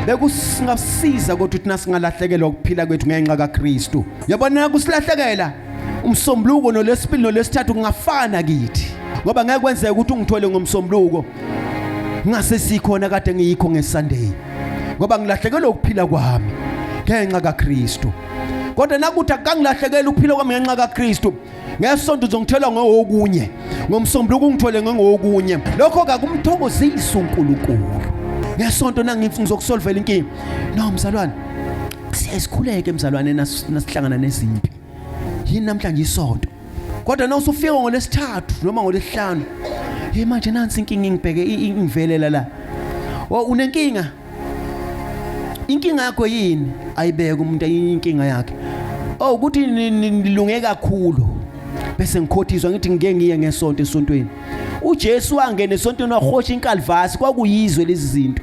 Bekusingasiza kodwa ukuthi nasingalahlekelwa ukuphila kwethu ngenxa kaKristu. Yabona kusilahlekela umsombuluko nolwesibili nolwesithathu kungafana kithi. Ngoba ngeke kwenzeke ukuthi ungithole ngomsombuluko ngase sikhona kade ngiyikho ngeSunday. Ngoba ngilahlekelwa ukuphila kwami ngenxa kaKristu. Kodwa nakuthi akangilahlekela ukuphila kwami ngenxa kaKristu. Ngesonto uzongithola ngowokunye, ngomsombuluko ungithole ngowokunye. Lokho kakumthokozisi uNkulunkulu. Ngesonto nangithi ngizokusolvela inkinga. No mzalwane, siye sikhuleke mzalwane nasihlangana nezimpi. Yini namhlanje isonto? Kodwa na usufika ngolesithathu noma ngolesihlanu, hey manje nansi inkinga ingibheke ingivelela la. Oh unenkinga? Inkinga yakho yini? Ayibeke umuntu inkinga yakhe. Oh ukuthi nilunge kakhulu. Bese ngikhothiswa ngithi ngike ngiye ngesonto esontweni. uJesu wangena esontweni wahosha inkalvasi kwakuyizwe lezi zinto.